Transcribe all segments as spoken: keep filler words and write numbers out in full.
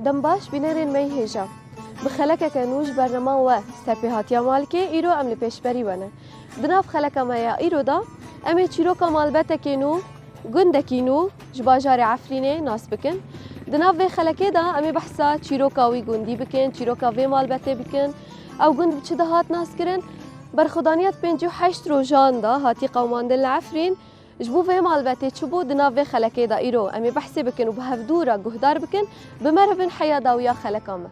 Dem baş, bînerên me yê hêja. Bi xelekeke nû ji bernama we Serpêhatiya Malikê, îro em li pêşberî we ne. Di nav xeleka me ya îro de, em ê çîroka malbetekê nû, gundekî nû ji bajarê Efrînê nas bikin. Di nav vê xelekê de em ê behsa çîroka wî gundî bikin, çîroka vê malbetê bikin. Ew gund bi çi de hat naskirin? Berxwedaniya di pêncî û heşt rojan de hatî qewimandin li Efrîn. Ji bo vê malbetê çi bû di nav vê xelekê de îro em ê behsê bikin û bi hevdû re guhdar bikin, bi me re bin heya dawiya xeleka me.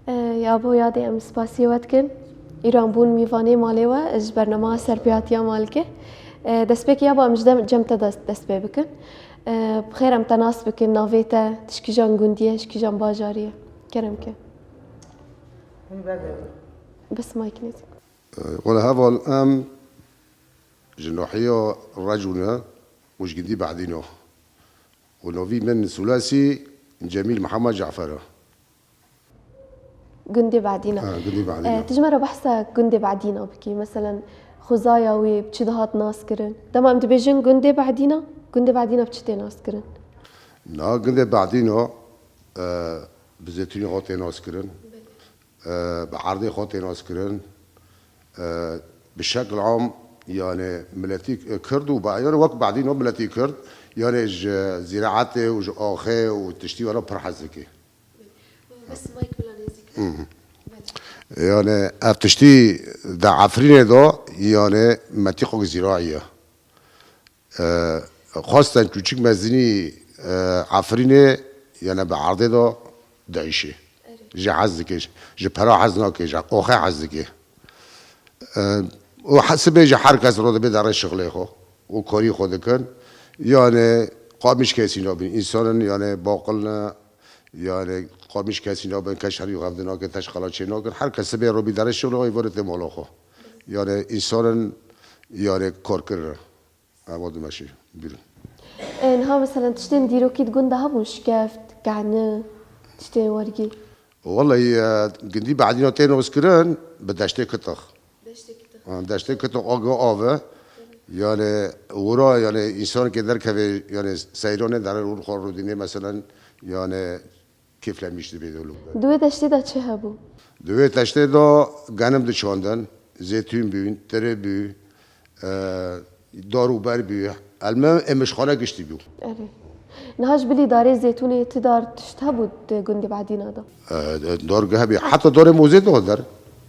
E, ya bo yadê em spasiyê we dikin. Îro em bûn mîvanê malê we ji bernama Serpêhatiya Malikê. E, destpêkê ya bo em ji dem cem te dest, dest pê bikin. E, bi xêr em te nas bikin, navê te, tu ji kîjan gundî ye, ji kîjan bajarî ye? Kerem ke. Bes mayk nêzîk. Wele heval em ji nahiya Recû ne û ji gundî Behdîna. Û navî min Sulasî Cemîl Mihemed Cafer e. Gundê Behdîna. Ha, gundê Behdîna. E, tu ji me re behsa gundê Behdîna bikî. Meselen, xwezaya wê bi çi dihat naskirin? Dema em dibêjin gundê Behdîna, gundê Behdîna bi çi tê naskirin? Na, gundê Behdîna, e, bi zêtûnê xwe tê naskirin. Belê. E, bi erdê xwe tê naskirin. E, bi şekil am, yani miletî Kurd û ba-, yani wek Behdîna miletî Kurd, yani ji zîraetê û ji axê û tiştî were pir hez dike. Bes mayk bila nêzîk. Hı hı. Belê. Yani ev tiştî de Efrînê de, yani metiqok zîraî ye. E, xwestin çûçik mezinî, e, Efrînê, yani bi erdê de diêşe. Erê. Ji hez dike, ji pera hez nake, ji oxê hez dike. E, û he-, sibê ji her kes rodibe derê şixulê xwe û karî xwe dikin. Yani qamîş kesî nabin. Însan in, yani baqil ne, yani qamîş kesî nabin, keş herî xev dinake, teş qala çê nakin. Her kes sibê robî derê şixulê xwe, vore tê mala xwe. Yani însan in, yani karkir in. Ewa dimeşî, bîrin. E, niha meselen tiştên dîrokî di gund de hebûn, şikeft, kehni, tiştên wergî? Wellahî, e, gundî Behdîna tê noskirin bi deştê Kitix. Deştê Kitix. Ha, deştê Kitix aga av e. Yani wira, yani însanekê derkeve, yani seyranê derê rû xwe rûdînê meselen, yani kêflemiş dibe dolo. Di wê deştê de çi hebû? Di wê deştê de genim diçandin, zêtûn bûn, tirê bû, e, dar û ber bû. Elme êmişxane giştî bû. Erê. Niha ji bilî darê zêtûnê ti dar tişt hebû di gundê Behdîna de? E, dar hebî. Heta darê mozê de der.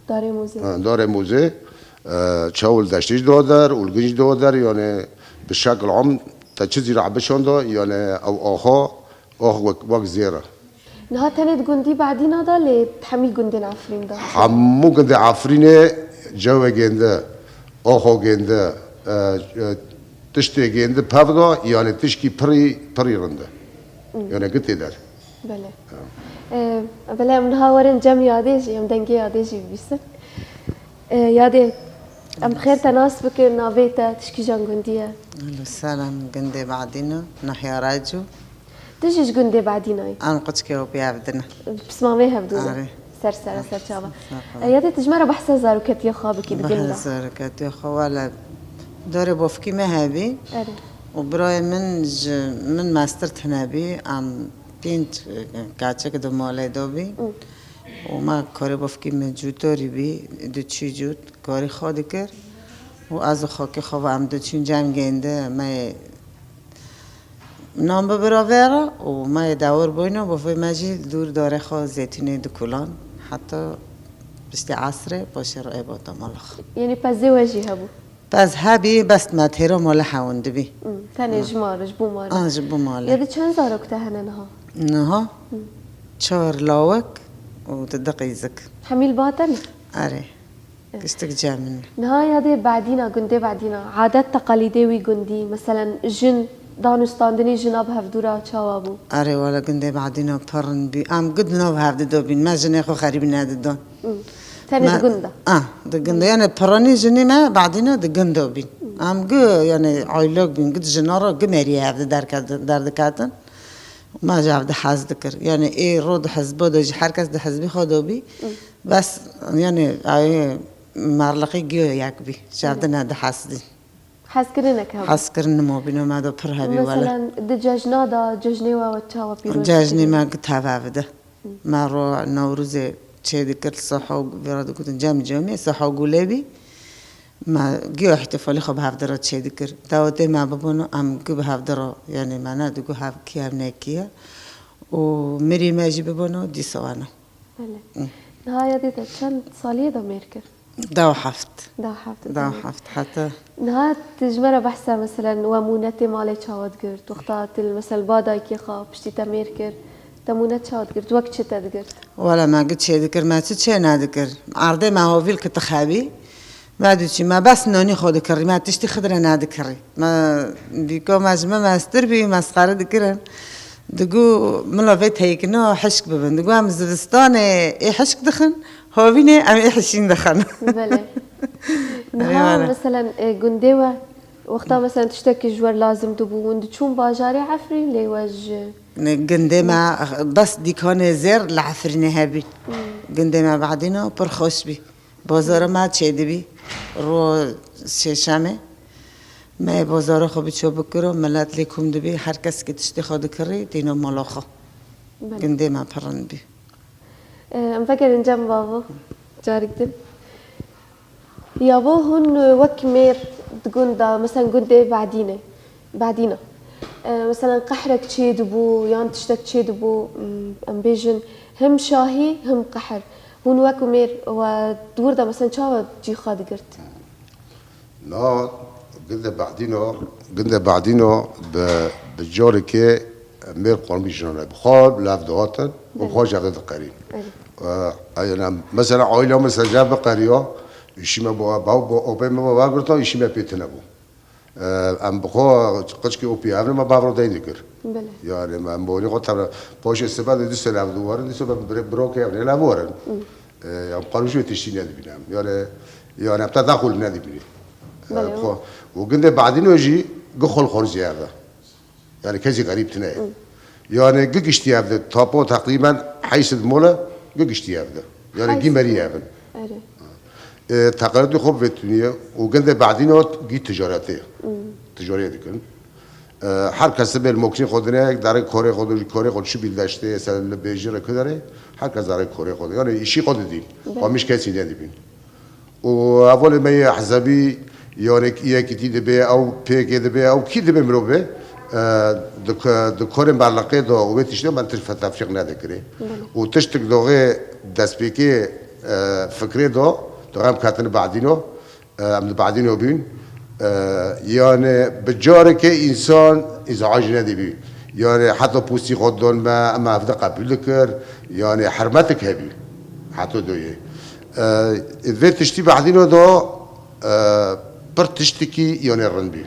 Darê mozê. Ha, darê mozê, e, çaw li deştê jî de der, û li gund jî de der, yani bi şekil am te çi zîra biçanda, yani ew axa, ax wek, wek zêr e. Niha tenê di gundî Behdîna de lê hemî gundên Efrîn de? Hemû gundê Efrînê, cewegên de, axogên de, e, e, tiştê gên de pev de, yani tişkî pirî, pirî rind e. Hmm. Yani gitê der. Belê. Ha. E, belê em niha werin cem yadê jî, em dengê yadê jî bibîsin. E, yadê, em bi xêr te nas bikin, navê te, tu ji kîjan gundî ye? Alo, selam, gundê Badîno, nahiya Raycû. Tu jî ji gundê Badînayî? Em quçkê û piya bi din e. Pismamê hevdû ne. Arê. Ser sera, ser çava. Sağ ol. E, yadê tu ji me re behsa zaroketiya xwe bikî di gund de. Behsa zaroketiya xwe, wele dorê bofkî me hebî. Erê. Û birayê min ji min mestir tune bî, em pênc, e, keçik di malê de bî. Hı. Û me karê bofkî min cûtorî bî, diçû cût, karî xwe dikir. Û ez û xakê xwe ve em diçûn cem gêndi, me Nan bi bira vera û me yê dewir bûyne, bi vê me jî dûr darê xwe zêtûnê dikulan. Heta Piştî esrê, paşê re ê bata mala xwe. Yanî pezê we jî hebû? Pez hebî, bes me têra mala hewin dibî. Hmm, tenê ji ma re, ji bo ma re. A, ji bo malê. Ya di çend zarok te hene niha? Niha? Hmm. Çar lawik û di du qîzik. Hemî li ba te ne? Erê. Giştik cem min. Niha yadê Badîna, gundê Badîna, adet teqalîdê wî gundî, meselen jin, danûstandinê jina bi hevdû re çawa bû? Erê wele gundê Badîna pir rind bî. Em gu di nav hevdî de bîn. Me jinê xwe xerîbî nedidan. Hmm. Tenê di gund de? A, di gund de. Yani piranî jinê me Badîna di gund de bîn. Hmm. Em gu yani aylok bîn, gu di jina re gu meriyê hevdî derket-, derdiketin. Me ji hevdî hez dikir. Yani ê ro di hizba de jî her kes di hizbê xwe de bî. Hmm. Bes, yani, ay, merliqî giyo yek bî. Şevdine di hes dî. Hezkirinek hebû. Hezkirin nimo bîno me de pir hebî wele. Meselen, di cejna de, cejnê we we çawa pîroz Cejnê me gi tev ev de. Me ro Newrozê çê dikir, siha û vira digutin cem cemê, siha gulê bî. Me giyo ihtifalî xwe bi hevdira çê dikir. Dawetê me bibûno, em gi bi hevdira, yani me ne digu hev kî hev nekiye. Û mirî me jî bibûno, dîsa weno. Belê. Niha yadê te çend saliyê de mêr kir? Dew heft. Dew heft. Dew heft heta. Niha tu ji me re behsa, meselen, we mûnetê malê çawa digirt? Wexta tu li, mesel, ba dayikê xwe piştî te mêr kir, te mûnet çawa digirt? Wek çi te digirt? Wele me gi çê dikir, me çi çê nedikir. Erdê me hovîl kitixebî. Me diçî, me bes nanî xwe dikirî, me tiştî xidre nedikirî. Me dîka me ji me mestir bî, mesxere dikirin. Digu, mila vê teyikina hişk bibin. Digu, em zivistanê ê hişk dixin, havînê em ê hişîn dixin. Belê. Niha, meselen, e, gundê we, wexta, meselen, tiştekî ji we lazim dibû, hûn diçûn bajarê Efrîn, lê we ji Ne, gundê me, bes dîkanê zêr li Efrînê hebî. Hmm. Gundê me Badîna pir xweş bî. Bazara me çêdibî, ro şêşemê. Me yê bazara xwe biço bikiro, milet lê kom dibî, her kes ki tiştê xwe dikirî, tîno mala xwe. Belê. Gundê me pir rind bî. Em vegerin cem bavo, carik din. Yavo hûn wek mêr di gund de, meselen gundê Badînê, Badîna. Meselen qehrek çêdibû, yan tiştek çêdibû, em bêjin, him şahî, him qehr. Hûn wek mêr we di wir de, meselen, çawa cî xwe digirt? Na, gundê Badîno, gundê Badîno bi, bi carekê mêr qurmî jinan e. Bi xwe li hev dihatin û xwe ji hev diqerîn. Belê. E, yani, mesela, aîla min ser ji hev biqeriya, îşî me bo, bo, bo, opê me bo vegirta, îşî me pê tine bû. E, em bi xwe qiçkî opî hev ne, me bavro deyn dikir. Belê. Yani, em bonî xwe tevre, paşê sibe de du sene hev duwarin, du sene bire, birokê hev ne, hev warin. Hı. E, em qarûşê tiştî nedibîne. Yani, yani, em te daxul nedibîne. Belê. E, xwe, û gundê Badîno jî, gu xol xorcî hev e. Yani kesî xerîb tine ye. Yani gi giştî ev de, tapo teqrîben heyşt mole gi giştî ev de. Yani gî merî ev in. Erê. E, teqaletê xwe vetiniye û gundê Badîno gî ticaretê. Ticarê dikin. E, her kes bêl mokînê xwe dine, darê korê xwe, korê xwe çi bîl deştê, ser li bêjî re kudere, her kes darê korê xwe. Yani îşî xwe didîn. Qamiş kesî nedibîn. Û hevalê me yê ehzebî, yanê yekîtî dibe, ew pêkê dibe, ew kî dibe mirov be, e, di, di korên berliqê de û vê tiştê me tişt tefrîq nedikirê. Belê. Û tiştik doxê destpêkê, e, fikrê de, doxê em ketine Badîno, e, em di Badîno bîn. E, yani bi carekê însan îzac nedibî. Yani heta postî xwe don me, em hevde qebûl dikir. Yani hermetik hebî. Heta doyê. E, vê tiştî Badîno da, e, pir tiştekî, yani, rind bî.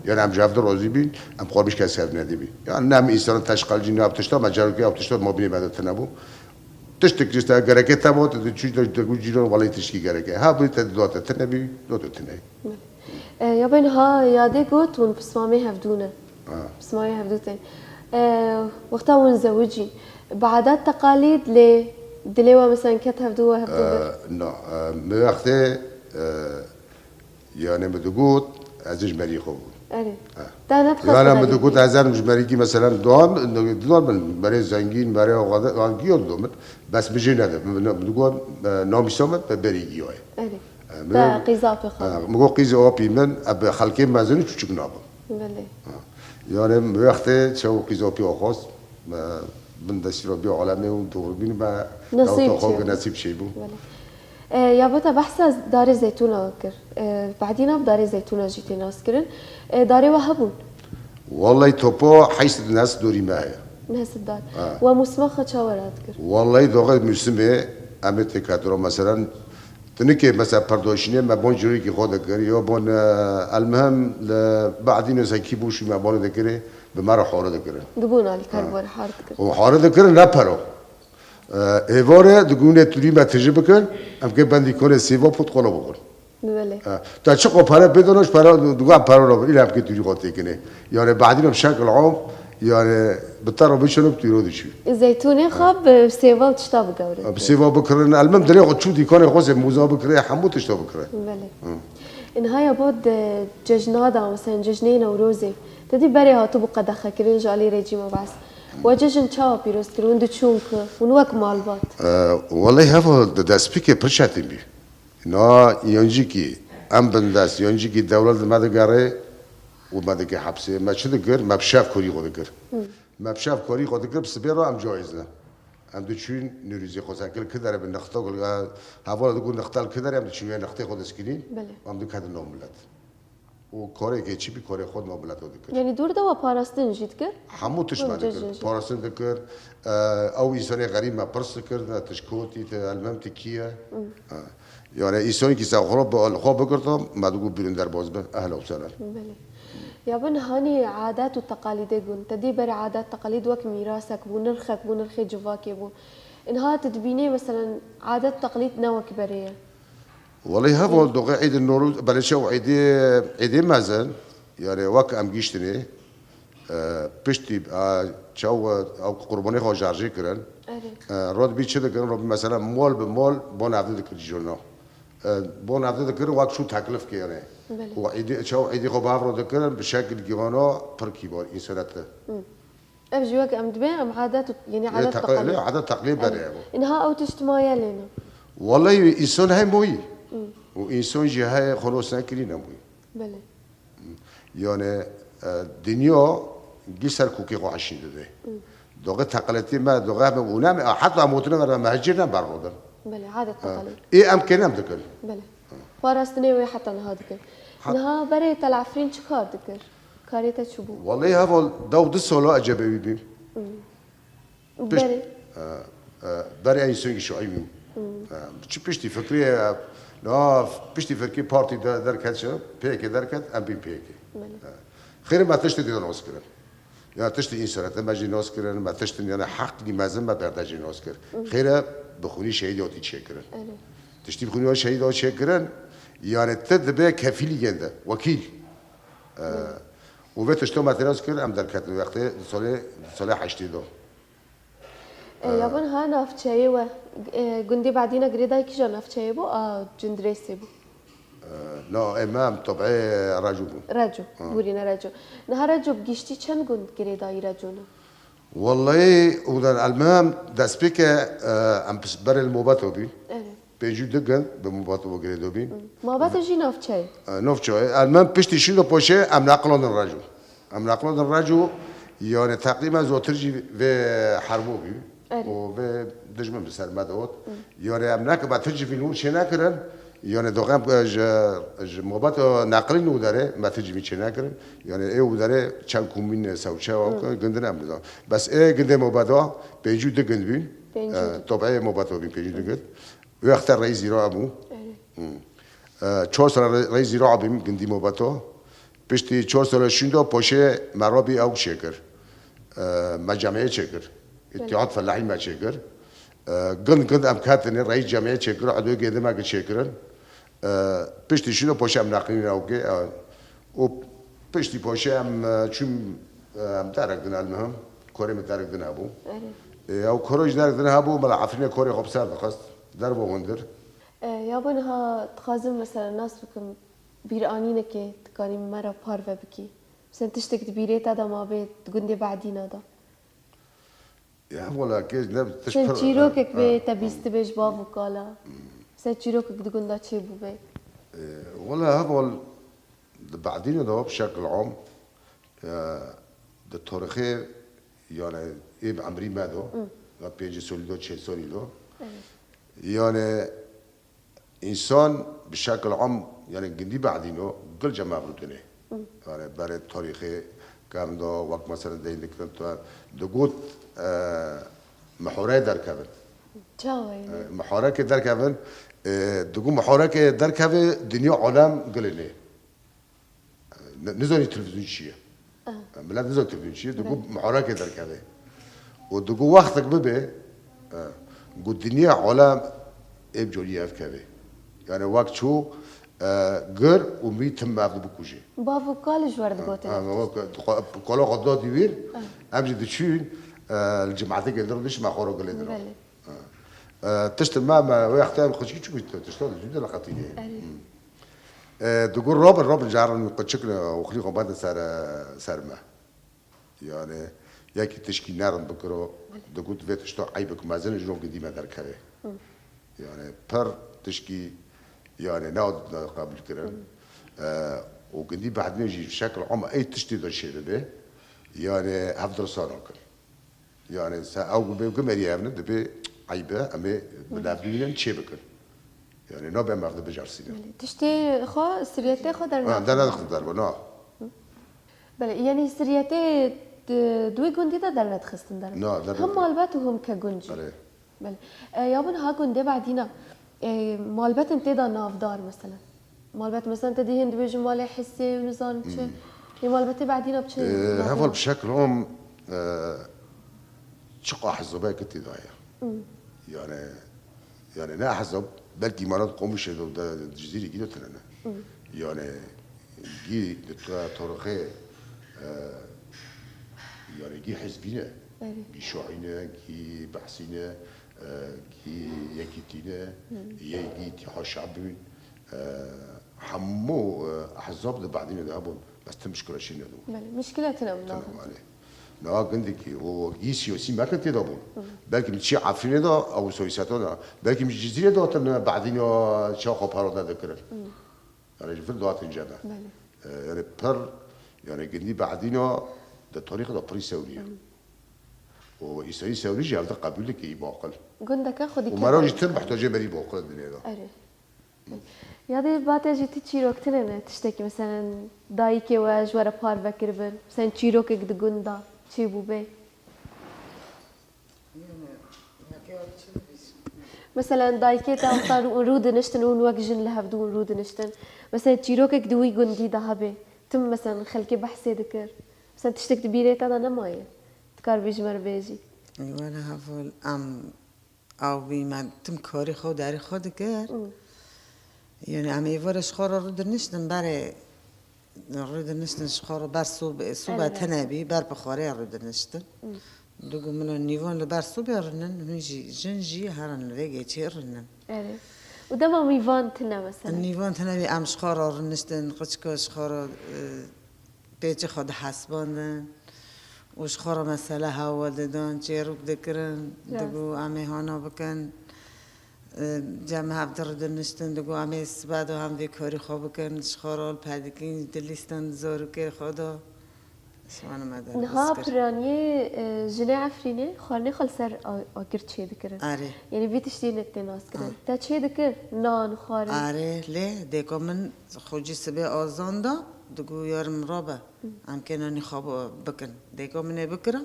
Yani em ji hev de razî bîn, em xwe bi kes hev nedî bî. Yani ne em însanan teşqelcî, ne ev tişta, me carokê ev tişta mabînê me de tine bû. Tiştek işte gereke te bû, tu çû de, de, cîran welê tişkî gereke. Ha, bu te dida te tine bî, do te tine. E, ya ben ha, yadê got, hûn pismamê hevdû ne. Ha. Pismamê hevdû tên. E, wexta hûn zewicîn. Bi adet teqalîd lê dilê we, mesela, ket hevdû we hevdû bir? E, na, e, mi wextê, e, yani mi digot, ez ji merî xwe bûm. Erê. Ha. Te nedixwest Yani mi digot, ez erim ji merîkî, mesela, doğan, doğan min, merê zengîn, merê o kadar, an giyo do min. Bes mi jê nede. Mi, mi digot, e, namîsa min, be berî giyo ye. Erê. E, mi Te qîza pê xwe. Ha, mi got, qîzê apî min, e, bi xelkê mezin û çûçik nabim. Belê. Ha. Yani, mi wextê çew qîza apî axwaz, me bin destî Rabbî alemê û doğru bîn, me Nesîb daweta xwe çêbû. Ki nesîb çêbû. Belê. E, ya bo te behsa darê zeytûna kir. E, Badîna bi darê zeytûna jî tê naskirin. E, darê we hebûn? Wallahî topo heyşt sed neh sed dorî me heye. Neh sed dar. Ha. We mûsima xwe çawa radikir? Wallahî doxê mûsimê em ê têketiro. Meselan, tinikê mesela perdoşînê me bon cûrîkî xwe dikir. Yo bon, e, elmihim li Badîno sekî bû şû me bonê dikirê, bi me re hore dikirin. Dibûn alîkar Ha. bi we re hor dikir. Û hore dikirin ne pero. E, êvarê digûnê turî me tijî bikin, em kê bendî konê sêva pot qola bixwin. Belê. E, te çi qo pere pê dano, ji pere, diguan pere ro, îla em kê turî xwe têkinê. Yani badîno bi şekil am, yani bi te ro biçin û bi tûro diçû. Zeytûnê xwe bi sêva û tişta bigewrin. E, bi sêva bikirin, elmim dilê xwe çû dîkanê xwe zê mûza bikire, hemû tişta bikire. Belê. Hı. Inha ya bo di cejna de, mesela cejnê Newrozê, te dî berê hatibû qedexekirin ji alî rejîma Be'es. We cejn çawa pîroz kir? Hûn diçûn ku? Hûn wek malbat? E, welehî heval di destpêkê pir çetin bî. Na yoncikî em bindest, yoncikî dewlet li me digerê û me dike hepsê. Me çi dikir? Me bi şev korî xwe dikir. Hı. Me bi şev korî xwe dikir, bi sibê re em caiz ne. Em diçûn nûrîzê xwe sekil kidere bi nexta gul, e, heval digot nexta li kidere, em diçûn wê nextê xwe diskînîn. Belê. Em diketin nav milet. Û korê kê çi bî, korê xwe navmileta dikir. Yanî dûr de we parastin jî dikir? Hemû tişt me Hemû dikir. Cejin jî. Parastin dikir. E, ew însanê xerîb me pirs dikir, ne tişt kotî, te elmem ti kî ye? Hmm. Ha. Yani însanekî se xwe bi xwe bigirta, me digot bîrin derbaz bin. Ehla û sehla. Belê. Ya bin hanî adet û teqalîdê gund. Te dî berê adet teqalîd wek mîrasek bû, nirxek bû, nirxê civakê bû. Inha tu dibînê, meselen, adet teqlîd ne wek berê ye. Welê heval doxê Îdê Newroz, belê çaw Îdê, Îdê mezin, yani wek em gîştinê, e, piştî, e, çaw, e, ew qurbanê xwe şarjê kirin. Erê. E, rod bî çi dikin, rod bî mesela mol bi mol bon evde dikir cîrno. E, bon evde dikir wek çû teklif kirine. Belê. Û Îdê, çaw Îdê xwe bi hev re dikirin, bi şekil gîvano pir kîbar, însanete. Hı. Ev jî wek em dibê, em adet û, yanî Lê adet teqlî, teqalîd. Lê adet teqlîd berê Em, ev. Inha ew tişt maye lê ne. Wellahî însan hey moyî. Hmm. Û însan jî hey xwe nos nekirî nemoyî. Belê. Yani, e, dinya gî ser kokê xwe hişîn dide. Hmm. Doxê teqletî me, doxê me û ne me, heta em otine ver me hecîr ne berxodin. Belê, adet Ha. teqalîd. Ê em kê nem dikin. Belê. Parastinê wê heta niha dikir. Hat- Niha berê Tel Efrîn çi kar dikir? Karê te çi bû? Wellahî heval dew du sala ecebewî bîm. Hmm. Pişt-, Berê? e, e, berê en singî şoî bîm. Hmm. E, çi piştî fikrê, e, na, piştî fikrê partî de-, derket çi? P K K derket, em bîm P K K. Belê. E, xêrê me tiştê dî nas kirin. Ya tiştî însanete me jî nas kirin, me tiştin yani heqlî mezin me berde jî nas kir. Hı. Xêre bi xwînî şehîdê hatî çêkirin. Erê. Tiştî bi xwînî şehîd hat çêkirin, yani ti dibe kefîlî gende, wekîl. E, Hı. û vê tişto me têraz kir, em derketin wextê di salê, di salê heştê de. E, ya bin ha navçeyê we, e, gundê Badîna girêdayî kîja navçeyê bû, a Cindirêsê bû? E, no, ê me em tobeyê Reco bûn. Reco, Ha. bûrîne Reco. Niha Reco bi giştî çend gund girêdayî Reco ne? Wellahî, û de elmem destpêke, e, em pis-, berê li Mobeto bîn. Evet. Pêncî du gund bi Mobeto girêdo bîn. Mobeto jî navçeyê? E, navçeyê. Elmem piştî şîn de poşê em neqlandin Reco. Em neqlandin Reco, yani teqrîben zotir jî vê herbo bî. Erê. Û vê dijmin bi ser me de ot. Hı. Yani em nek-, me ti civîn û çê nekirin. Yani doxem, e, ji, ji Mobeto neqlîn û derê, me ti civîn çê nekirin. Yani ê û derê çend komîn, e, sewçe û Hı. gundin em nizan. Bes ê gundê Mobeto pêncî û du gund bîn. Pêncî û du. E, tobeyê Mobeto bîn pêncî û du gund. Wexte rey zîra bû. Erê. Hı. E, çar sala re-, rey zîra bîm gundî Mobeto. Piştî çar sala şûnda poşê me rabî ew çêkir. E, me cemiyê çêkir. Belê. Îttihat Felahî me çêkir. E, gund gund em ketinê rey cemiyê çêkir, edû gêdimekî çêkirin. E, piştî şûnda poşê em neqlîn ew kê, e, û piştî poşê em, e, çûm, e, em derek din elmihim. Korê min derek din hebû. Erê. E, ew koro jî derek din hebû, mela Efrînê korê xwe bi ser dixist. Dervo hundir. E, ya bo niha dixwazim mesela nas bikim, bîranînekê dikarî me re parve bikî. Mesela tiştek di bîrê te de mabê di gundê Badîna de. Ya, wela kê ne tiş Mesela pir, çîrokek ha, bê ha, te ha. bîstibê ji bav û kala. Hmm. Mesela çîrokek di gunda çêbûbê. E, wela heval di Badîna de bi şekil am, e, di tarixê, yani ê bi emrî me de, Hmm. ya pêncî solî de, çil solî de. Evet. Yani Însan bi şekil am, yani gindî behdîno, gil cem ev rûdinê. Yani berê tarîxê kevin de, wek mesela deyin dikirin tu, digot, e, mihoreyê derkevin. Çawa yani? E, mihorekê derkevin, e, digot mihorekê derkeve dinya alem gilê nê. Ne, nizanî televîzyon çi ye. Aha. Milet nizanî televîzyon çi ye. Digo muharekê derkeve. Û digo wextek bibe, e, ku dinya alem ê bi colî ev keve. Yani wek çû, e, gir û mî tim ev bikujê. Bav û kal ji wer digotin. Ha, wek, kola xwe da dî wîr, em jî diçûn, e, li cimetê gelê dir diş me xwe ro gelê dir. Belê. E, tiştin me, me wê extiyar xweşikî çi bît, tiştan zû de leqetînê. Erê. Hmm. E, digo robin, robin caran min qeçik ne, oxlî xwe bende ser, e, ser me. Yani, yekî tişkî nerin bikiro, digo divê tişta eybik mezin ji no gidî me derkeve. Hı. Yani, pir tişkî, yani, ne, ne qebul kirin. Hı. E, û gindî behdine jî şekil ama ey tiştî de şê bibe. Yani, hevdir sana kir. Yani se ew bê ku merî evne dibe eybe, em ê bi levdûyînin çê bikin. Yani nabe em ev dibicarsînin. Belê. Tiştê xwe, siriyetê xwe Ha, dernexin. Dernexin derve, na. Belê, yani siriyetê di, di wî gundî de dernedixistin derve. Na, dernedixistin. Him malbet û him ke gund jî. Belê. Belê. E, ya bin ha gundê bedîna. E, malbetin tê de navdar mesela. Malbet, mesela, te dî hîn dibêjin malê hisê û nizanim çi. Hmm. Lê malbetê bedîna bi çi Ee, navê heval bi şekil om, e, çiqa hizabeke tê daye. Hmm. Yani, yani ne hizab, belkî manat komuşê de, de Cizîrê gî de tine ne. Hmm. Yani, gî de tu tarixê, e, yani gî hizbî ne. Evet. Gî şuî ne, gî behsî ne, e, gî yekîtî ne, Hmm. yê gî îtîha şe'bî. E, hemû, e, ehzab di Badînê de hebûn. Bes ti mişkila şî nedibû. Belê, mişkila tune bû. Tune navê. Belê. Niha gindikî û gî siyasî mekin tê de bûn. Hı. Belkî min çi Efrînê de, ew soyseta de. Belkî min Cizîrê de hatin Badîna çawa xwe parode dikirin. Hı. Yani ji vir dihatin cebe. Belê. E, yani pir, yani gindî Badîna de tarîxê de pirî sewrî ye. Hı. Û îsayî sewrî jî ev de qebûl dike î baqil. Gundeke xwedî Û mera jî tim mihtacê berî baqil dinê de. Erê. Ya dê bate jî ti çîrok tine ne tiştekî, meselen, dayikê we ji we re parve kiribin, meselen, çîrokek di gund de çêbûbe? Meselen, dayikê te wexta rû, rû diniştin û hûn wek jin li hevdû hûn rû diniştin. Meselen, çîrokek di wî gundî de hebe. Tim, meselen, xelkê behsê dikir. Meselen, tiştek di bîrê te de nemaye. Dikar bê ji me re bêjî. Wele heval em Ew bî me tim karê xwe û derê xwe dikir. Hmm. Yani em êvarê ji xwe re rûdiniştin berê rûdiniştin ji xwe re ber sob-, soba Erê, tune bî, ber bi xwarê rûdiniştin. Hmm. Digo min nîvan li ber sobê rûnin, hûn jî, jin jî herin li vê geçê rûnin. Erê. Û dema mîvan tune mesela? Nîvan tune bî em ji xwe re rûniştin, qiçka ji xwe re, e, pêçê xwe dihesibandin û ji xwe re mesele hewl didin, çêrok dikirin, Rast. digo em ê hana bikin. E, cem hev dir diniştin, digo em ê sibe de hem vê karî xwe bikin, ji xwe re li pedikîn dilîstin zarokê xwe de. Ji wan me de Niha piraniyê, e, jinê Efrînê xwarinê xwe li ser a-, agir çê dikirin. Erê. Yanî vî tiştî ne tê nas kirin. Ah. Te çê dikir, nan, xwarin. Erê, lê dêka min Xwecî sibê azan da, digo yarim rabe, em kê nanî xwe bi-, bikin. Dêka min ê bikira.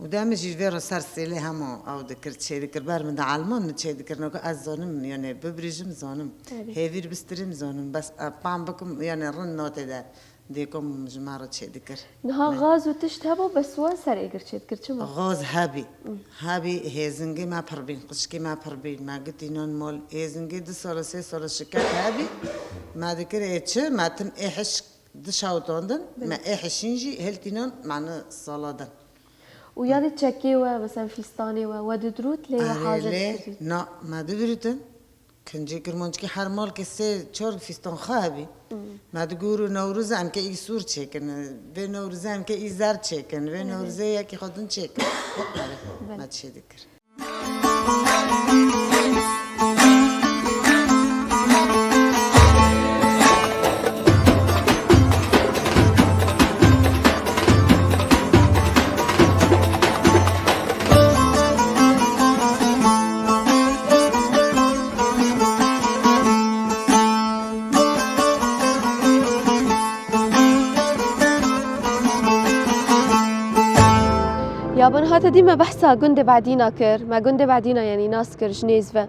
Û demê jî vê re ser sêlê hema ew dikir, çê dikir. Ber min de elman min çê dikir. Naka ez zanim, yani bibirîjim zanim. Erê. Hêvîr bistirîm zanim. Bes, e, pam bikim, yani rind natê de. Dêka min ji me re çê dikir. Niha Ne. gaz û tişt hebû, bes wan ser êgir çê dikir. Çima? Gaz hebî. Hebî, hêzingê me pir bîn, qişkê me pir bîn. Me gitî nan mal, hêzingê du sala, sê sala şiket hebî. Me dikir ê çi? Me tim ê hişk dişewtandin, me ê hişîn jî hiltînan, me ni sala din. Û yanî çekê we, mesela fîstanê we, we didirût lê we Erê, hazer lê, dikir? Na, me didirûtin. Kincê kirmanckî her malkê sê çar fîstan xwe hebî. Hmm. Me digor û Newroz em ke î sûr çêkin. Vê Newrozê em ke î zer çêkin. Vê Evet. Newrozê yekî xwe din çêkin. Evet. Me çê dikir. Ban hate dî me behsa gundê Bedîna kir. Me gundê Bedîna, yanî, nas kir ji nêz ve.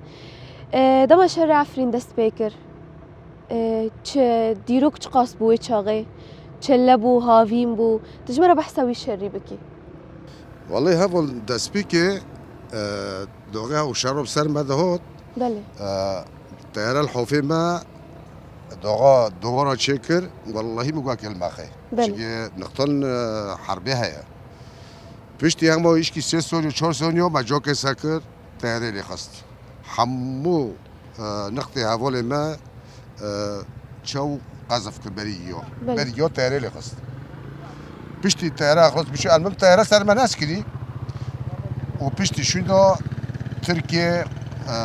E, dema şerê Efrîn dest pê kir, e, çi dîrok çiqas bû wê çaxê? Çile bû, havîn bû. Tu ji me re behsa wî şerî bikî. Wellahî heval destpêkê, e, doxê ew şero bi ser me de hot. Belê. E, teyare li hofê me doxa dovana çêkir, wellahî min got kelmexê. Belê. Çimkî niqtan, e, herbê heye. Piştî hema îşkî sê sonyo, çar sonyo me cokê sekir, teyarê lê xist. Hemû, e, niqtê hevalê me, e, çew qezf kir berî yo. Belê. Berî yo teyarê lê xist. Piştî teyare axlos biçû, elmim teyare ser me neskirî. Û piştî şûnda Tirkiye, e,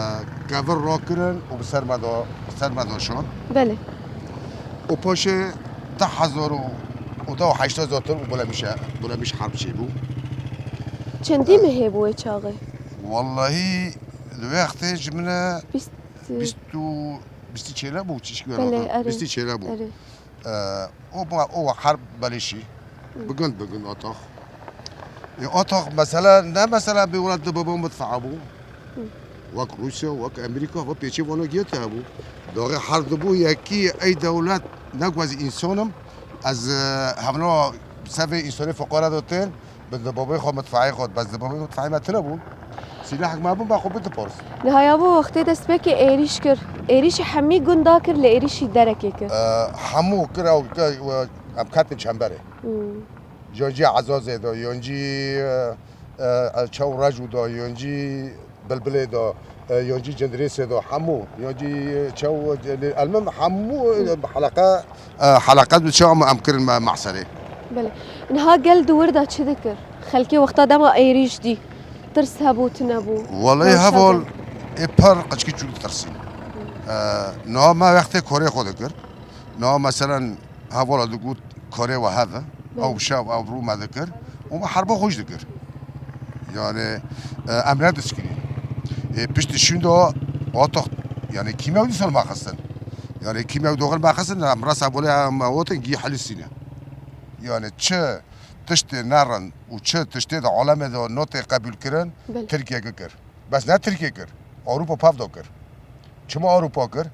kevir rakirin û bi ser me da, bi ser me da şan. Belê. Û paşê du hezar û, û da heşta zaten û bulemişe, bulemiş herb çêbû. Çendî mehê bû wê çaxê? Wallahî, di wê wextê ji min e bîst, bîst û, bîstî çêle bû, çişkî were. Belê, erê. Bîstî çêle bû. Erê. E, o, o herb belêşî. Hı. Bi gund, bi gund atax. E, atax mesela, ne mesela bi welat di baba midfaa bû. Hı. Wek Rûsya, wek Amerîka, wek pêçê vano giya te hebû. Doxê herb dibû yekî ey dewlet ne ku ez însan im, ez, e, hevna sevê însanê fiqara de tên, bi di babê xwe midfaê xwe, bes di babê midfaê me tune bû. Sîlehek me bû, me xwe bidipars. Niha ya bo wextê destpêkê êrîş kir. Êrîşî hemî gunda kir, lê êrîşî derekê kir. E, hemû kir, ew, ke-, we, em ketin çemberê. Hmm. Yon jî Ezazê de, yon jî, e, e, çew Recû de, yon jî Bilbilê de, e, yon jî Cindirêsê de, hemû, yon jî, e, çew, e, elmim hemû, e, heleqe, e, heleqe bi çawa em, em kirin me, mehserê. Belê. Niha gel di wir de çi dikir? Xelkê wexta dema êrîş dî, tirs hebû, tune bû? Welê heval, ê per qeçkî çûk ditirsîn. E, niha me wextê korê xwe dikir. Niha meselen hevala digot, karê we heve, ew şev, ew rû me dikir û me herba xwe jî dikir. Yani, e, em ne diskirî. E, piştî şûnda atax, yani kîmew dîsan me xistin. Yani kîmew doxir me xistin, em resa bolê em otin gî helisîne. Yani çi tiştê nerin û çi tiştê de alemê de notê qebûl kirin, Belê. Tirkiye kir. Bes ne Tirkiye kir. Ewropa pav da kir. Çima Ewropa kir?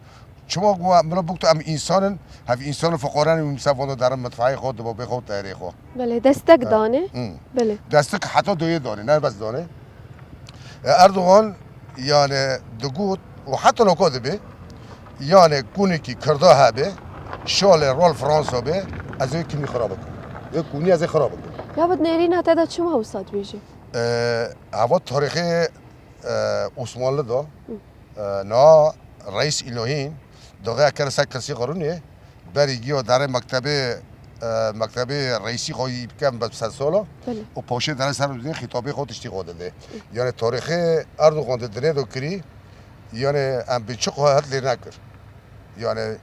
Çima ku mila bûk tu em însan in, hev însan in fiqoran û misa vano derin mitfayê xwe, dibabê xwe, teyrê xwe. Belê, destek danê. Hmm. Belê. Destek heta doyê danê, ne bes danê. E, Erdogan, yani, digot û heta loka dibe, yani, kunekî Kirda hebe, şalê rol Fransa be, ez ê kunî xirab bikim. Ê kunî ez ê xirab bikim. Ya bid nêrîna te de çima wisa dibêjî? E, hava tarîxê, e, Osmanlı da, Hı. e, na Reis İlahîn, doxeya kere ser kirsî qirûnê, berî giyo derê mektebê, e, mektebê reisî xwe yî bikem be ser sola, Belê. Û paşê derê ser didê xîtabê xwe tiştî xwe didê. Hı. Yani tarîxê Erdogan de dinê do kirî, yani em bi çi xwe het lê nekir. Yani,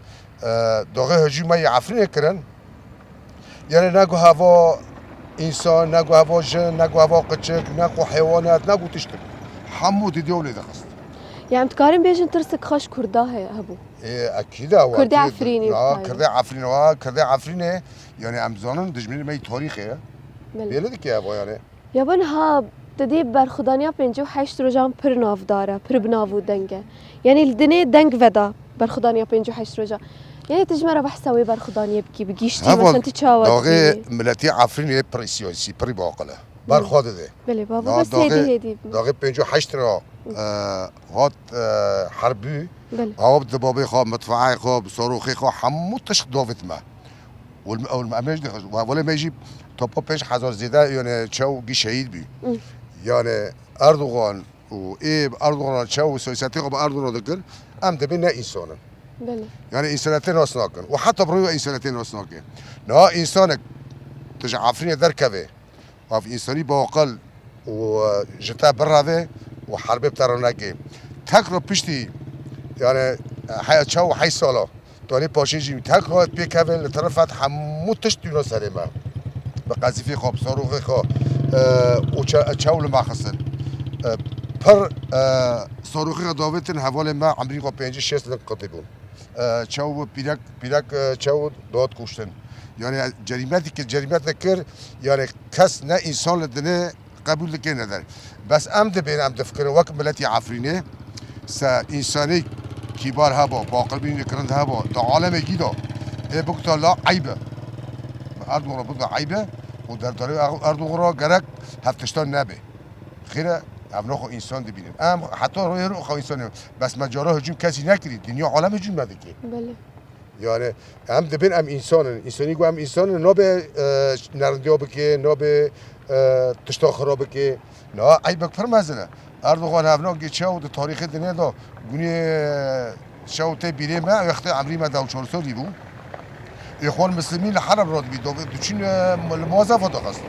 e, doxê hejî me yê Efrînê kirin. Yani ne ku heva însan, ne ku heva jin, ne ku heva qiçik, ne ku heywanat, ne ku tiştik. Hemû didê û lê dixist. Yani em dikarin bêjin tirsik xweş Kurda he-, hebû. Ê, ekîd e, Kurdê wekî Efrînî ya, bikayê. Kurdê Efrînê, wa, Kurdê Efrînê, yani em zanin dijminê me yî tarîxê ye. Belê. Bêle dike heva yani. Ya ben ha, te dî berxwedaniya pêncî û heşt rojan pir navdar e, pir bi nav û deng e. Yanî li dinê deng veda berxwedaniya pêncî û heşt roja. Yanî tu ji me re behsa wê berxwedaniyê bikî, bi giştî, Heval, mesela tu çawa dixwînî? Daxê miletî Efrînê pir siyasî, pir baqil e. Berxwe dide. Belê, baba, Na bes daxê, hêdî hêdî. Daxê pêncî û heşt ra, e, hat, e, herbû. Belê. Awa bi dibabê xwe, mitfaê xwe, bi saroxê xwe, hemû tişt davêt me. Wil-, wil-, em ê jî dixwest, wa-, welê me jî topa pênc hezar zêde, yani, çew gî şehîd bû. Hı. Yani, Erdogan û ê Erdogan çew û siyasetê xwe bi Erdogan dikir, em dibê ne însan in. Belê. Yani, însanetê nas nakin. Û heta bi rûyê însanetê nas nake. Niha însanek tu ji Efrînê derkeve, ev însanî baqil û, e, ji te bireve û herbê bi te re neke. Tek re piştî, yani, heya çew û heşt sala, Tanî paşê jî tek hat pêkeve li terefet hemû tişt tîno serê me. Bi qezîfê xwe, bi saroxê xwe, e, û çe-, çew li me xistin. E, pir, e, saroxê xwe davêtin hevalê me emrî xwe pêncî şêst ling qitî bûn. E, çew pîrek, pîrek, e, çew dihat kuştin. Yani cerîmetî kir, cerîmet kir, yani kes ne însan li dinê qebûl dike, ne der. Bes em dibên, em difikirin wek miletî Efrînê, se însanê kîbar heba, baqilbînê kirand heba, di alemekî de, ê bikuta la eyb e. Erdogan bikuta eyb e û derdarê Erdogan ra gerek hev tiştan nebe. Xêr e, ev naxwe însan dibînin. Em heta royê ro xwe însan e. Bes me cara hicûm kesî nekirî. Dinya alem hicûm me dike. Belê. Yani em dibên em însan in. Însanî ku em însan in, nabe, e, nerindiya bike, nabe, e, tişta xira bike. Na eybek pir mezin e. Erdogan hevna geçe û di tarîxê dinê de gunê, e, çaw tê bîrê me, wextê emrî me deh û çar salî bû. Îxwan Muslimîn li Heleb re dibî, do-, diçûn, e, li muwazefa dixist.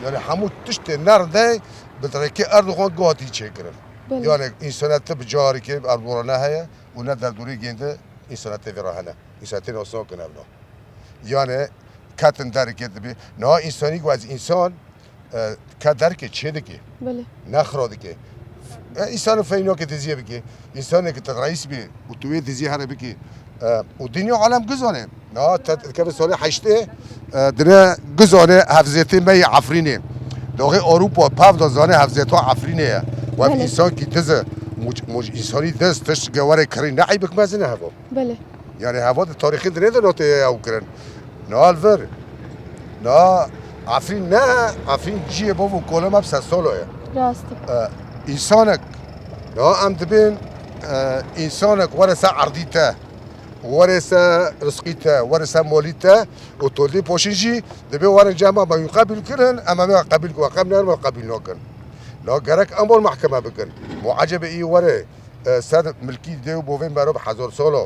Yani hemû tiştê nerindê bi rêkê Erdogan guhatî çêkirin. Belê. Yani însaniyet bi carî ke Erdogan ne heye û ne derdorê gêndi însaniyetê vê re hene. Însaniyetê nas nakin evna. Yani ketin derikê dibî. Niha însanî ku ez însan, e, ke derkê çê dike. Belê. Nexra dike. E, însanê feyno ke diziyê bike. Însanê ke te reis bî û tu wê diziyê here bike. E, û dinya alem gizane. Na, te dikeve salê heştê, e, dine gizane hevzêtê me yê Efrînê. Doxê Ewropa pev da zane hevzêta Efrînê ye. Wek Belê. Însan kî diz e. Muc-, muc-, însanî diz, tişt gewere kirî ne eybik mezin e heva. Belê. Yani heva di tarîxê dinê de notê ew kirin. Na li vir. Na Efrîn ne, Efrîn ciyê bav û kolê me bi sed salo ye. Rast e. E, însanek, na em dibên, e, însanek were ser erdî te, were ser rizqî te, were ser malî te û tolî poşin jî dibê werin cema me wî qebîl kirin, em ê qebîl, we qebîl nerin, we qebîl nakin. Na gerek em wan mehkeme bikin. Muecebe î were, e, ser milkî dê û bovên me re bi hezar sal o.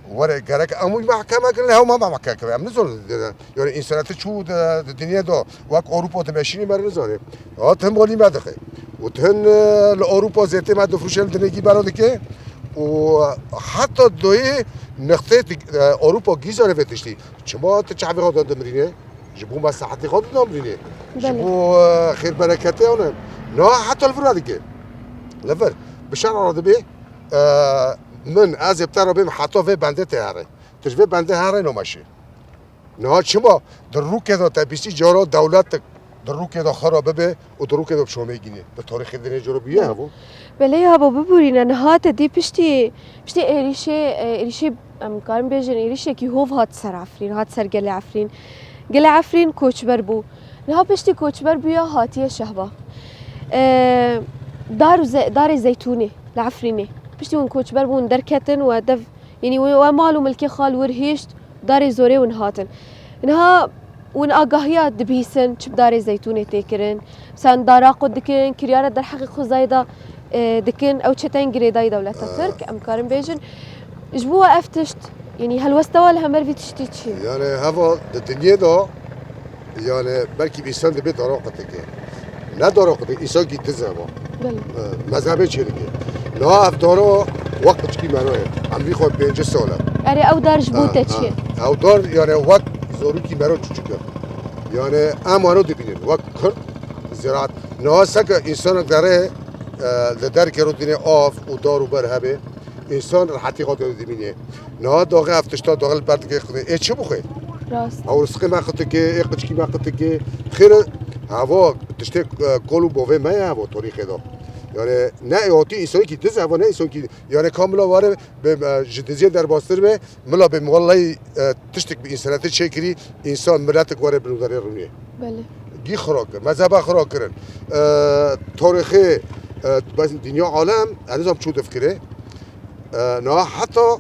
Were gerek em wî mehkeme kirin, hew me mehkeme kirin. Em nizon, yani însaniyetê çû di, di dinyê de wek Ewropa dimeşînî me re nizanê. Ha, tim bolî me dixe. Û tim, e, li Ewropa zêtê me difrûşe li dinekî me re dike. Û heta doyê nextê di, e, Ewropa gîzane vê tiştî. Çima tu çavê xwe de dimrîne? Ji bo meslahetê xwe de namrînê. Ji Belê. Bo, e, xêr bereketê ew ne. Na heta li vir re dike. Li vir. Bi şer re dibê, e, min, ez ê bi te re bêm heta vê bendê tê here. Tu ji vê bendê here nameşê. Niha çima? Di rûkê de te bîstî cara dewletek di rûkê de xera bibe û di rûkê de bi şomê gînê. Di tarîxê dinê cara bûye hevo. Belê ya bo biborîne. Niha te dî piştî, piştî êrîşê, e, êrîşê, em karin bêjin, êrîşekî hov hat ser Efrîn, hat ser gelê Efrîn. Gelê Efrîn koçber bû. Niha piştî koçber bûya hatiye şehba. E, dar û ze-, darê zeytûnê li Efrînê. Piştî hûn koçber bûn derketin we dev, yanî we, we mal û milkê xal wir hişt, darê zorê hûn hatin. Niha hûn agahiya dibîsin çi bi darê zeytûnê tê kirin. Sen dara xwe dikin, kiryara derheqê xwe zayda, e, dikin. Ew çeten girêdayî dewleta Tirk, em karin bêjin. Ji bo we ev tişt, yanî helwesta we li hemer vî tiştî çi ye? Yani heva di dinyê de, yani belkî bi însan dibê dara qitike. Ne dara qitike, însan kî diz heva. Belê. E, mezhebê çêdike. Niha ev dara wek qiçkî mero ye. Em vî xwe pêncî sal e. Erê ew dar ji bo Ha, te ha. çi ye? Ew dar yani wek zorûkî mero çûçik e. Yani em wano dibînin. Wek Kurd, ziraat. Niha seke însanek derê, e, li derkê ro dînê av û dar û ber hebe. Însan rehetî xwe dide dimîne. Niha daxê ev tişta daxê li ber dike xwe. Ê çi bixwe? Rast. Ew rizqê me qitike, ê qiçkî me qitike. Xêr e, heva tiştê, e, kol û bovê me ye heva tarîxê de. Yani ne ê hatî însanekî diz heva ne însankî. Yani kamila were be, e, ji diziyê derbastir be, mila be wellahî, e, tiştek bi însanetê çêkirî, însan miletek were bin derê rûnê. Belê. Gî xira kir, mezheba xira kirin. E, tarîxê, e, bes dinya alem, ez nizam çû difikire. E, niha heta,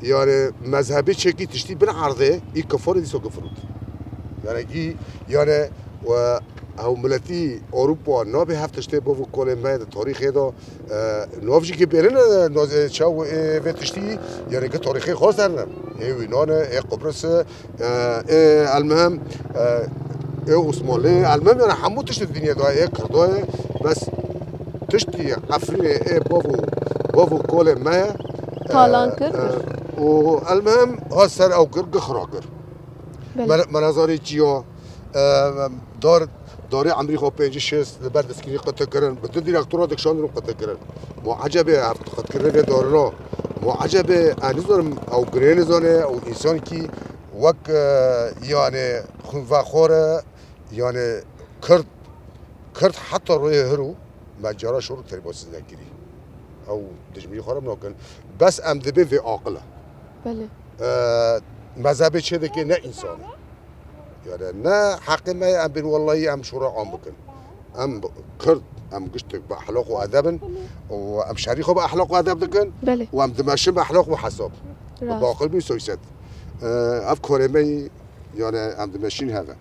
yani, mezhebê çekî tiştî bin erdê, î kifarê dîsa gifirût. Yani, gî, yani, we, ew miletî Ewropa nabe hev tiştê bov û kolê me di tarîxê de, e, nav jî ki bêrine, e, naz-, e, çaw, e, vê tiştî, yani, ki tarîxê xwe ser ne. Ê Yûnan e, ê Qubris e, e, ê, elmihim, e, ê Osmanlî, elmihim, yani, hemû tiştê dinyê de, ê Kirdo ye, bes tiştî Efrînê ê bav û, bav û kolê me ye. Talan E, kir, e, kir. Û elmihim, ha ser ew kir, gixra kir. Belê. Me-, me nazarê çiya, e, dar, darê emrî xwe pêncî şêst li ber diskirî qete kirin, bi du direktora dikşandin û qete kirin. Ma ecebê ev qetkirinê vê darina, ma ecebê, ez nizanim ew girê nizane, ew însankî wek, e, yani xwînvexwar e, yani Kurd Kurd heta royê hiro me cara şor û terîbasîz nekirî. Ew dijminî xwe re nakin. Bes em dibê vê aqil e. Belê. E, mezhebê çê dike ne însan e. Yani ne heqê me ye em bên wellahî em şora am bikin. Em Kurd, em giştek bi ehlaq û edeb in û em şerî xwe bi ehlaq û edeb dikin Belê. Û em dimeşin bi ehlaq û hesab. Bi Rast. Baqil bî soyset. E, ev korê me yî, yani em dimeşîn heve.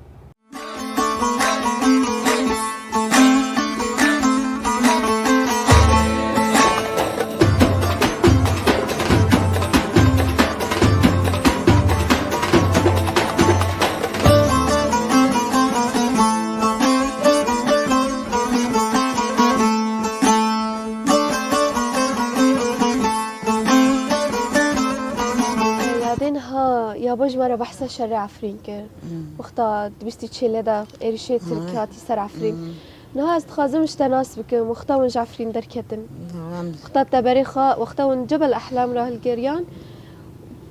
Yadên ha, ya bo ji me re behsa şerê Efrîn kir. Hmm. Wexta di bîst û çêlê de êrişê Tirk Hay. Hatî ser Efrîn. Hmm. Niha ez dixwazim ji te nas bikim, wexta hûn ji Efrîn derketin. Tamam. Wexta te berê xwe, wexta hûn Cebel Ehlam re hilgeriyan,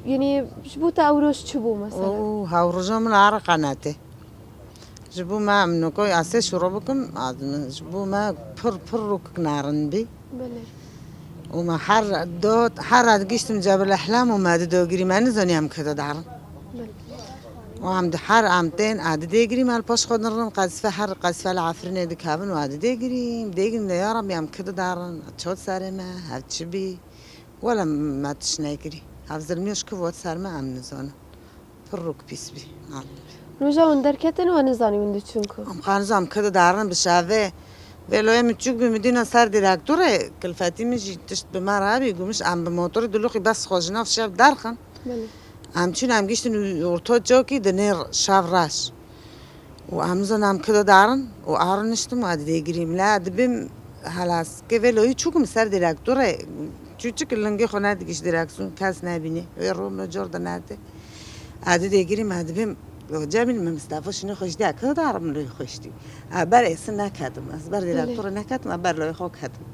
yanî ji bo te ew roj çi bû mesela? Oo, hawroja min ara qenatê. Ji bo me em nokoy asê şûro bikim, az min ji bo me pir, pir rûkik narin bî. Belê. Û me her do, her ad giştim Cebel Ehlam û me di dogirî me nizanî em kede darin. Belê. Û em di her em tên, a di dê girî me li paş xwe dinrin, qezfe her qezfe li Efrînê dikevin û a di dê girî, dê girî de ya Rabbî em kide darin, çot serê me, hev çi bî. Wele me tişt nekirî. Hev zilmî şkiv ot ser me em nizanin. Pir rûk pîs bî. Roja hûn derketin we nizanî hûn diçin ku? Em xanizam kide darin bi şevê. Vêloyê min çûk bî, min dîna ser direktorê, kilfetî min jî tişt bi me re bî, gomiş em bi motorê dulûqî bes xwe ji nav şev derxin. Belê. Em çûn, em giştin orta cokî di nêr şev reş. Û em zan em kide darin û a rûniştim û a didê girîm. La dibim helas ke vêloyî çûk min ser direktorê, çûçik lingê xwe nedigîş direksiyon kes nebîne. Wê ro min cor de nerde. A didê girîm, a dibim, Cemîl, min Mistefa şîne xweştî, a kide darim loyê xweştî. A ber êsin neketim, ez ber Belê. Direktorê neketim, a ber loyê xwe ketim.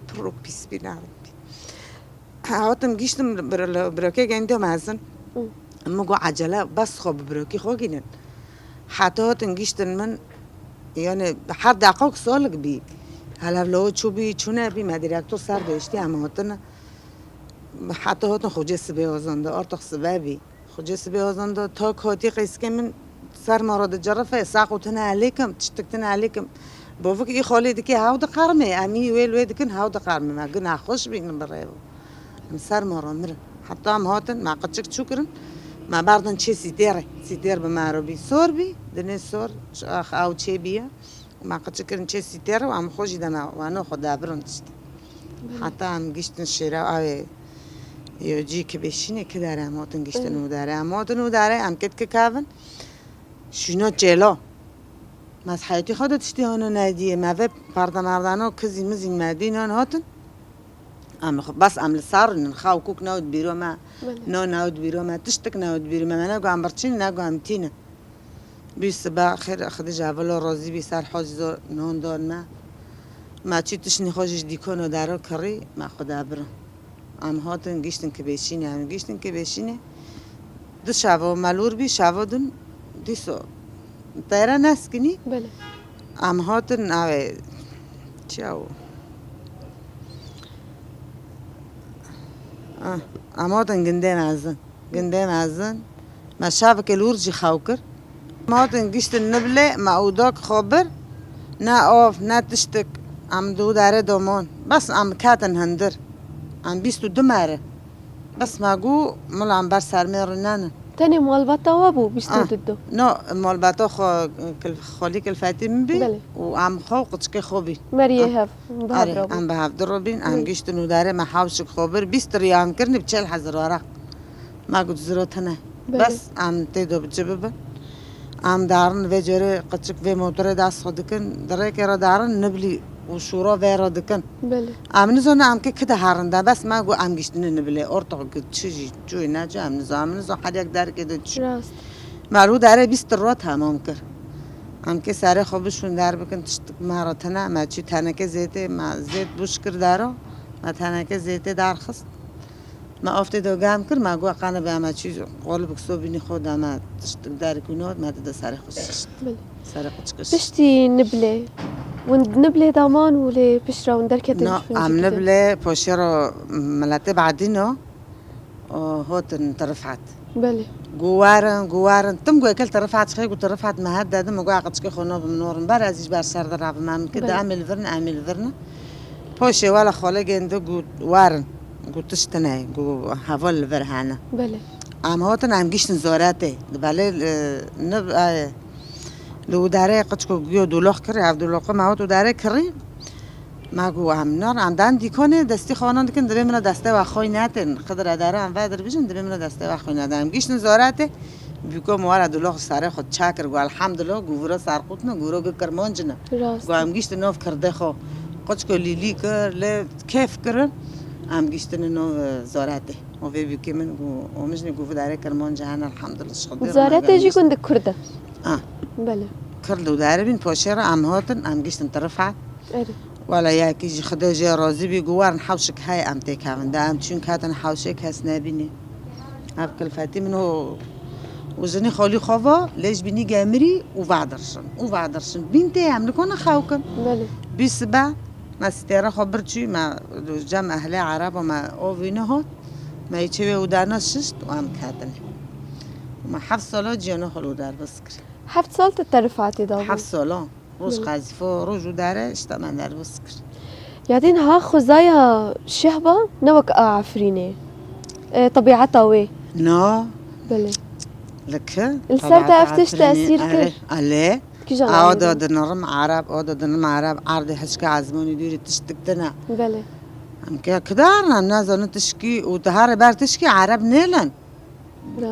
Pir rûk pîs bî, ne rûk bî. Hatim giştim bir-, birokê gendiyo mezin. Hı. Min got, "Acele bes xwe bi birokî xwe gînin." Heta hatin giştin min, yani her deqak solik bî. Helev lo çû bî, çû nebî, me direktor ser deştî em hatine. Heta hatin xocê sibê ozanda, artık sibe bî. Xocê sibê ozanda, tak hatî qeyskê min ser ma re dicerife, saq û tine elêkim, tiştik tine elêkim. Bavik î xalê dike hew diqermê, em î wê li wê dikin hew diqermê. Me gu nexweş bînin bi rê ve. Em ser ma re mirin. Heta em hatin, me qiçik çû kirin, me berdin çê sîtêrê. Sîtêr bi me re bî. Sor bî, dinê sor, ax ew çê bîye. Me qiçik kirin çê sîtêrê û em xwe jî deme wano xwe debirin tiştî. Heta em giştin şêra avê yo cî ki bêşînê ki dere em hatin giştin Hı. û dere. Em hatin û dere, em ket ki kevin. Şûno çêlo. Me heyetî xwe de tiştî hano nediyê. Me vê parda merdano kizî mizîn me dînan hatin. Em xwe, bes em li sar rûnin. Xew kûk newt bîro me. Belê. No newt bîro me. Tiştik newt bîro me. Me ne gu em birçîn, ne gu em tînin. Bî sibe xêr, Xwedê ji hev lo razî bî, ser hacî zor non don me. Me çî tiştî xwe jî ji dîkon û dero kirî, me xwe de birin. Em hatin giştin ki bêşînê, em giştin ki bêşînê. Du şevo melûr bî, şevo din dîso teyre neskinî. Belê. Em hatin avê çi ew? Ah, em hatin gindê mezin. Gindê mezin. Me şevekê li wir jî xew kir. Me hatin giştin niblê, me ûdak xwe bir. Ne av, ne tiştik. Em di wî derê de man. Bes em ketin hundir. Em bîst û du mere. Bes me got, mila em ber sermê rûnenin. Tenê malbata we bû, bîst û du. Ah, no, malbata xwe, kil-, xwelî kilfetî min bî Belê. Û em xwe û qiçikê xwe bî. Meriyê Ah. Hev, bi hev Erê, re bû. Em bi hev di re bîn, em Belê. Giştin û derê me hewşik xwe bir, bîst riyam kirin bi çel hezar weraq. Me got ziro tine. Belê. Bes em tê do bi ci bibin. Em darin vê corê qiçik vê motorê dest xwe dikin. Di rêkê re darin niblî û şûra vê re dikin. Belê. Em nizane em ki ki de herin de. Bes me got em giştine niblê. Ortoq got çi jî çûyê neçû em nizane. Em nizane her yek derkê de çû. Rast. Me rû derê bîst ro temam kir. Em ki serê xwe bişûn der bikin tiştik me re tine. Me çû teneke zêtê, me zêt bûş kir dero. Me teneke zêtê derxist. Me av tê de germ kir, me got, qane be, me çû qolibik sobînî xwe da, me tiştik derek û nod, me dide serê xwe şişt. Belê. Serê xwe çikişt. Piştî Niblê. Hûn Niblê daman û lê pişt re hûn derketin. No, em Niblê poşero miletê badîno. Û hotin Tirifat. Belê. Guwarin, guwarin. Tim gu ekel Tirifat xê gu Tirifat me het dedim, gu aqıçkê xo no bim norin. Ber ez iş ber ser de rabim em ki de Belê. Emil virn, emil virn. Poşê wala xole gende gu warin. Gu tiştine, gu heval vir hane. Belê. Am hotin em giştin zorate. Belê, e, ne, e, li udare qıçko guyo dulox kiri, ev duloxo me hot udare kiri. Ma gu em nar, em dan dîkonê, destî xwe nan dikin, divê min destê we xwe netin. Xidir edare em ve dirbijin, divê min destê we xwe netin. Em giştin zorate, bîko mi wara dulox sarê xwe çakir, gu elhamdulillah, gu viro sarqutne, gu ro gu kirmancine. Rast. Gu em giştin nov kirdê xwe. Qoçko lîlî kir, lê kêf kirin, em giştin nov, e, zorate. O vê bîkê min gu, o mijnê gu vidare kirmanci hene, elhamdulillah, şixdir. Zorate jî gund kurd e. Ah. Belê. Kird û daribîn poşê re em hatin, em giştin Tirifat. Erê. Wala yekî jî Xwedê jê razî bî, guwarin hewşik heye em têkevin. De em çûn ketin hewşê kes nebînî. Ev kilfetî min û, û jinî xolî xwe va, lê ji bînî gemirî û vadirşin. Û vadirşin. Bîn tê em nikone xew kin. Belê. Bî sibe, me stêre xwe bir çû, me cem ehlê Erebo me o vîne hot. Me yê çê wê û dana şişt û em ketin. Me heft sala ciyana xwe li derbas kir. Heft sal tu Tirifat da bû? Heft sala. Roj qezîfo, roj û dare, işte me derbas kir. Yadîn ha xwezaya Şehba ne wek a Efrînê. E, tebiata wê. Na. Belê. Li ki? Li ser te ev tişt tesîr kir? Alê. Awa da dinirim Arab, awa da dinirim Arab, ardê hişka ezmanî dûrî tiştik dine. Belê. Em ke kidarna, em nazanin tişkî û diharê ber tişkî Arab nêlen.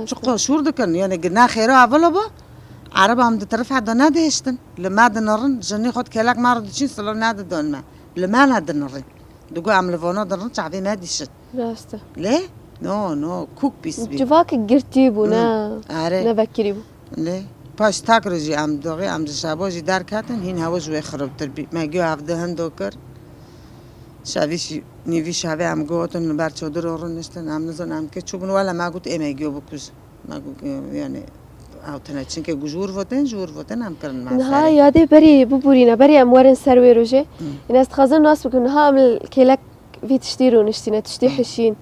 Çiqo şûr dikin, yani gina xêro avilo ba, Arab em di terif heda nedihiştin. Li me dinirin, jinî xwe di kelek me re diçîn, silo nedidon me. Li me nedinirin. Digo em li vana dinirin, çavê me dişin. Rast e. Lê? No, no, kûk pîs bî. Civakek girtî bû, ne, are, ne vekirî bû. Lê? Paş tak re jî em doxê, em ji şabo jî derketin, hîn hewa ji wê xirabtir bî. Me giyo ev di hindo kir. Şevî jî, nîvî şevê em gotin, li ber çodiro rûniştin, em nizon em kê çûbûn, wele me got ê me giyo bikujin. Me got, yani, ew tine çinke ku ji wir votin, ji wir votin em kirin me. Niha yadê berî bibûrîne, berî em werin ser wê rojê. Ên ez dixwazim nas bikim, niha em li kêlek vî tiştî rûniştîne, tiştî hişîn.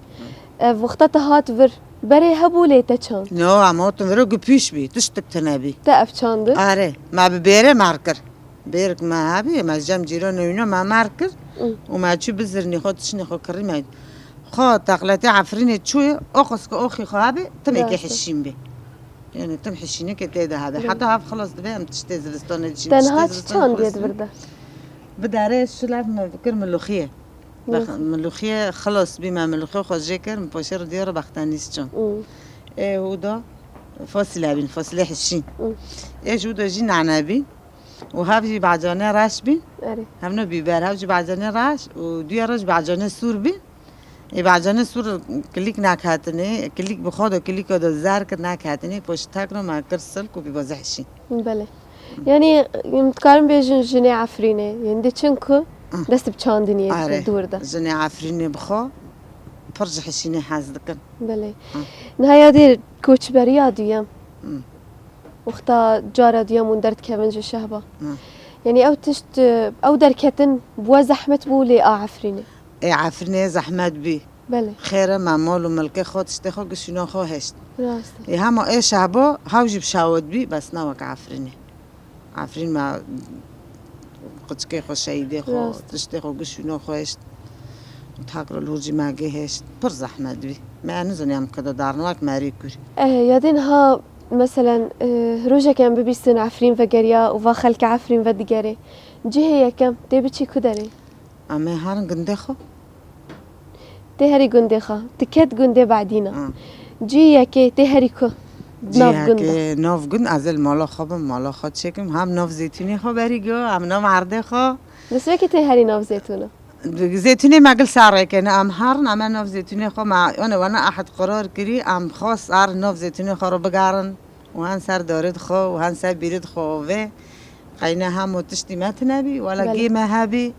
Ev wexta te hat vir, berê hebû lê te çand? No, em hatin vir û gipîş bî, tiştik tine bî. Te ev çand? Are, me bi bêrê mer kir. Bêrik me hebî, me cem cîranê wîna me mer kir û me çû bizirnî xwe, tişnê xwe kirî me. Xwe teqletê Efrînê çûyê, o qis ku oxî xwe hebî, timêkê hişîn bî. Yani tim hişînekê tê de hebe. Heta hev xilas dibe em tiştê zivistanê diçin. Tenha çi çandiyê di vir de? Bi derê şilev me kir milixiyê. Milixiyê xilas bî, me milixiyê xwe jê kir, min poşê re diyar bextenîs çand. Ê û da fasile bîn, fasile hişîn. Ê ji û da jî nane bîn. Û hev jî bacanê reş bîn. Erê. Hevno bîber, hev jî bacanê reş û duya re jî bacanê sûr bîn. Ê bacanê sûr kilîk naketinê, kilîk bi xwe de kilîka de zer kir naketinê, poştek re me kir silk û bî bazehşî. Belê. Yanî, em dikarin bêjin jinê Efrînê. Yanî, de çinku dest bi çandiniyê dike dûr de. Jinê Efrînê bi xwe pir ji hişînê hez dikin. Belê. Niha yadê koçberiya duyem. Wexta cara duyem hûn derdikevin ji şehba. Hı. Yanî ew tişt, ew derketin bi we zehmet bû lê a Efrînê? Ê Efrînê zehmet bî. Belê. Xêr e me mal û milkê xwe, tiştê xwe, gişûna xwe hişt. Rast e. Ê hema ê şehba hew jî bi şawit bî, bes ne wek Efrînê. Efrîn me qiçkê xwe, şehîdê xwe, Rast. Tiştê xwe, gişûna xwe hişt. Takro lûr jî me gihişt. Pir zehmet bî. Me nizanî em keda darna wek merî kurî. Eh, yadê niha, meselen, eh, rojek em bibîstin Efrîn vegeriya û va xelkê Efrîn vedigerê. Cihê yekem tê biçî ku derê? Em ê herin gundê xwe. Tê herî gundê xwe. Tu ket gundê Badîna. Ha. Cî yekê tê herî ku? Cî Nav gund de. Yekê nav gund, ez ê li mala xwe bim, mala xwe çêkim. Hem nav zeytûnê xwe berî giyo, hem nav erdê xwe. Destpêkê tê herî nav zeytûna. Zeytûnê me gil serrêkê ne, em herin, em ê nav zeytûnê xwe me, yani wana ehd qerar kirî, em xwe ser nav zeytûnê xwe re bigerin. Û hen ser darê dixwe û hen ser bîrê dixwe û vê qeyne hemo tiştî me tine bî, wela Belê. Gê me hebî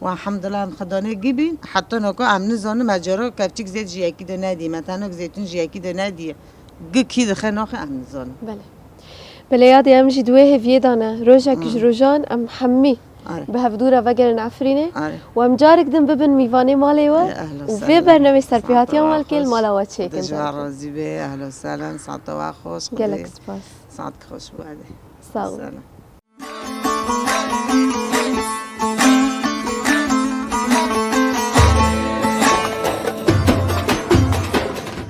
Elhamdulillah, em xwedanê gibîn. Heta noka em nizanin, me cara kevçik zêt ji yekî de nedî, me tenok zeytûn ji yekî de nedî. Gi kî dixe naxe em nizanin. Belê. Belê, yadê em jî di wê hêviyê de ne. Rojek ji rojan em hemî Are. bi hevdû re vegerin Efrînê Are. û em carek din bibin mîvanê malê we Ehla û vê sehla. bernamê serpêhatiya Saeta we malkê li xweş. mala we çêkin. Xwedê ji we razî be, ehla sehla, saeta we xweş, Gelek Xwedê spas. saet xweş bû, hadi. Sağ ol. Sehla.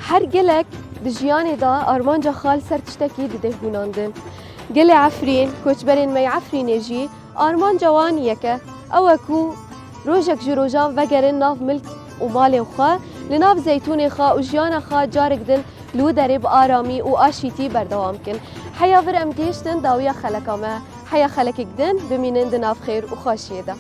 Her gelek di jiyanê de armanca xwe li ser tiştekî dide hûnandin. Gelê Efrîn, koçberên me yê Efrînê jî armanca wan yek e. Ew e ku rojek ji rojan vegerin nav milk û malên xwe, li nav zeytûnê xwe û jiyana xwe carek din li wî derê bi aramî û aşîtî berdewam kin. Heya vir em gihiştin dawiya xeleka me. Heya xelekek din bimînin di nav xêr û xweşiyê de.